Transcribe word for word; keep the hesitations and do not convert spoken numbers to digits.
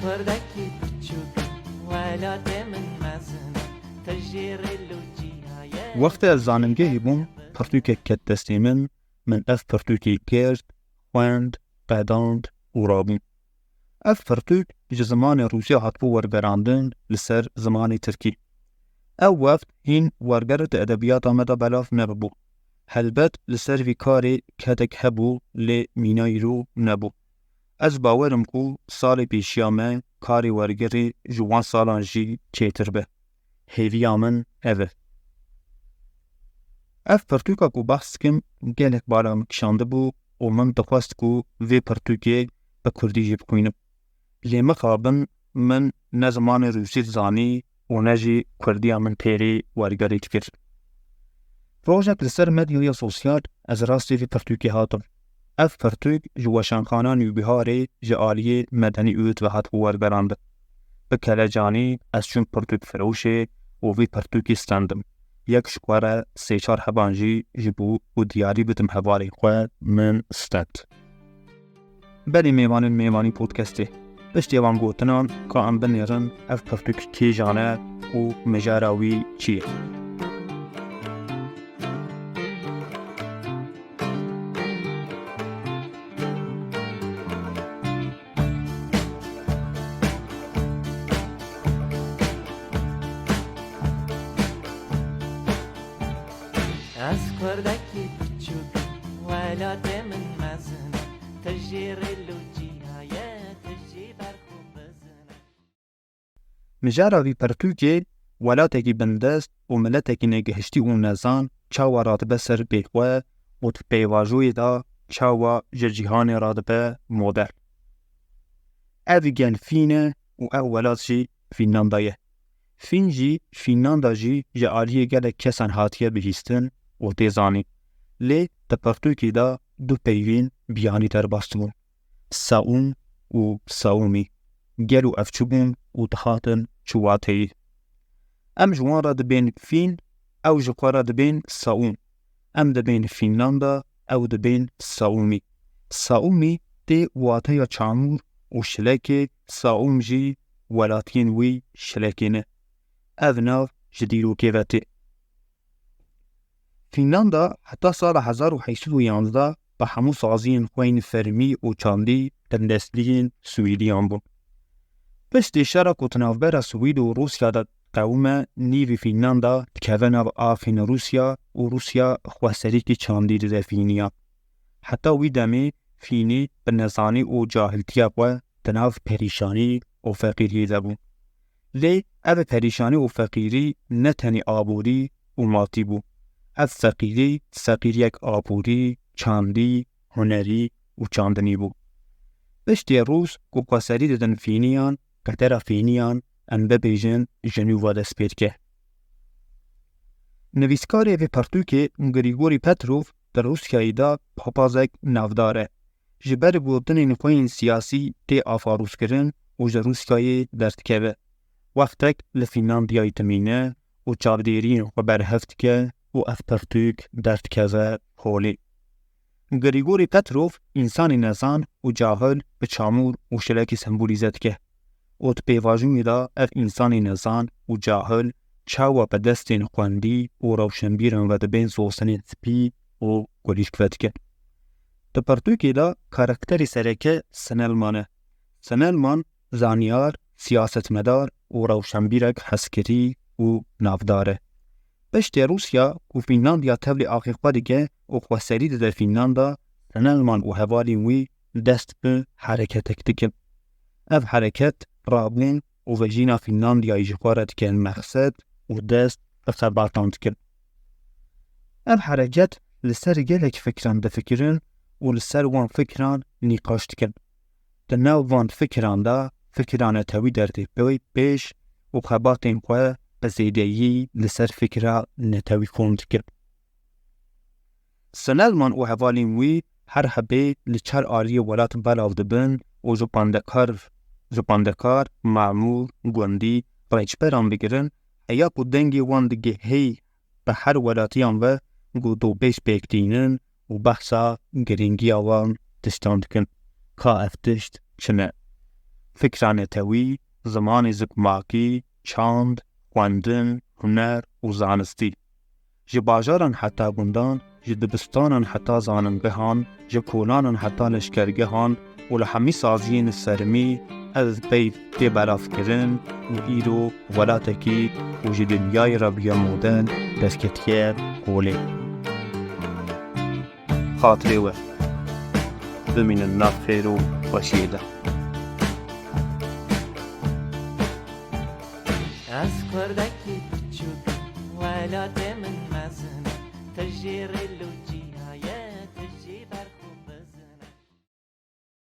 Kurdekî piçûk, welatê min mezin, tu jî rêl û cîhaye. Wextê ez zanîngehî bûm, pirtûkek ket destê min, min ev pirtûkê girt, xwend, qedand û rabûm. Ev pirtûk ji zimanê rûsî hatibû wergerandin li ser zimanê tirkî. Ew wext hîn werger di edebiyata me de belav nebibû. Helbet li ser vî karê kedek hebû, lê mîna îro nebû. Ez bawer im ku salê pêşiya me karê wergerê ji wan salan jî çêtir be. Hêviya min ev e. Ev pirtûka ku behs dikim gelek bala min kişandibû û min dixwest ku vê pirtûkê bi kurdî jî bixwînim. Lê mixabin min ne zimanê rûsî dizanî û ne jî kurdiya min têrê wergerê dikir. Rojek li ser medyaya sosyal ez rastî vî pirtûkê hatim. Ev pirtûk ji Weşanxana Nûbiharê ji aliyê Medenî Ûd ve hatibû wergerandin. Bi kelecanî ez çûm pirtûkfiroşê û vî pirtûkî stendim. Yek ji xwe re sê çar heban jî ji bo ku diyarî bidim hevalên xwe min stend. Belê mêvanên mêvanî podcastê. Piştî van gotinan ka em binêrin ev pirtûk kîjan e û mijara wî çi ye? Ez kurdekî piçûk, welatê min mezin e, tu jî rêl û cîhaye, tu jî berx û bizin e. Mijara vî pirtûkê, welatekî bindest û miletekî negihiştî û nezan çawa radibe ser pê xwe û di pêvajoyê de çawa ji cîhanê radibe model. Ev gel Fîn e û ev welat jî Fînlanda ye. Fîn jî, Fînlanda jî ji aliyê gelek kesan hatiye bihîstin û tê zanîn. Lê di pirtûkê de du peyvên biyanî derbas dibûn. Saûm û Saûmî. Gelo ev çi bûn û dihatin çi wateyê? Em ji wan re dibên Fîn, ew ji xwe re dibên Saûm. Em dibên Fînlanda, ew dibên Saûmî. Saûmî tê wateya çamûr û şilekê, Saûm jî welatiyên wî şilekê ne. Ev nav ji dîrokê ve tê. Fînlanda heta sala hezar û heşt sed û yanzdeh bi hemû saziyên xwe yên fermî û çandî bindestliyên Swêdiyan bûn. Piştî şera ku di navbera Swêd û Rûsya de qewime, nîvî Fînlanda dikeve nav axên Rûsya û Rûsya xweserîkî çandî dide Fîniyan. Heta wî demê Fînî bi nezanî û cahiltiya xwe di nav perîşanî û feqîriyê de bû. Lê ev perîşanî û feqîrî ne tenê aborî û matî bû. Ev feqîrî, feqîriyek aborî, çandî, hunerî û çandinî bû. Piştî Rûs ku xweserî didin Fîniyan, qedera Fîniyan, em bibêjin, ji nû ve dest pê dike. Nivîskarê vê pirtûkê Grîgorî Petrov di Rûsyayê de papazek navdar e. Ji ber gotinên xwe yên siyasî tê afarûzkirin û ji Rûsyayê derdikeve. Wextek li Fînlandiyayê dimîne û çavdêriyên xwe berhev dike û ev pirtûk derdikeve holê. Grîgorî Petrov însanê nezan û cahil bi çamûr û şilekê sembolîze dike û di pêvajoyê de ev însanê nezan û cahil çawa bi destên xwendî û rewşenbîran ve dibên sosenên spî û kulîlk vedikin. Di pirtûkê de karakterê sereke Snellman e. Snellman zanyar, siyasetmedar û rewşenbîrek hezkirî û navdar e. Piştê Rûsya ku Fînlandiya tevlî axê xwe dike û xweserî dide Fînlanda, Snellman û hevalên wî dest bi hereketek dikin. Ev hereket rabûn û vejîna Fînlandiyayê ji xwe re dikin mexsed û dest bi xebatan dikin. Ev hereket li ser gelek fikran difikirin û li ser wan fikran nîqaş dikin. Di nav van fikiran de fikira netewî derdê pê-, pêş û xebatên xwe bi zêdeyî li ser fikira netewî kom dikin. Snellman û hevalên wî her hebê li çar aliyê welat belav dibin û ji xwendekar, ji xwendekar, memûr, gundî, rêçberan bigirin, heya ku dengê wan digihê bi her welatiyan ve, gotûbêj pêk tînin û behsa girîngiya wan tiştan dikin, ka ev tişt çi ne. fikra netewî, zimanê zikmakî, çand, xwendin, huner û zanistî. Ji bajaran heta gundan, ji dibistanan heta zanîngehan, ji kolanan heta leşkergehan û li hemî saziyên sermî ez pey tê belavkirin û îro welatekî û ji dinyayê re bûye modern dest ketiye kolê. Xatirê we bimînin nav xêr û xweşiyê de. Ez kurdekî piçûk, welatê min mezin e, tu jî rêl û cî.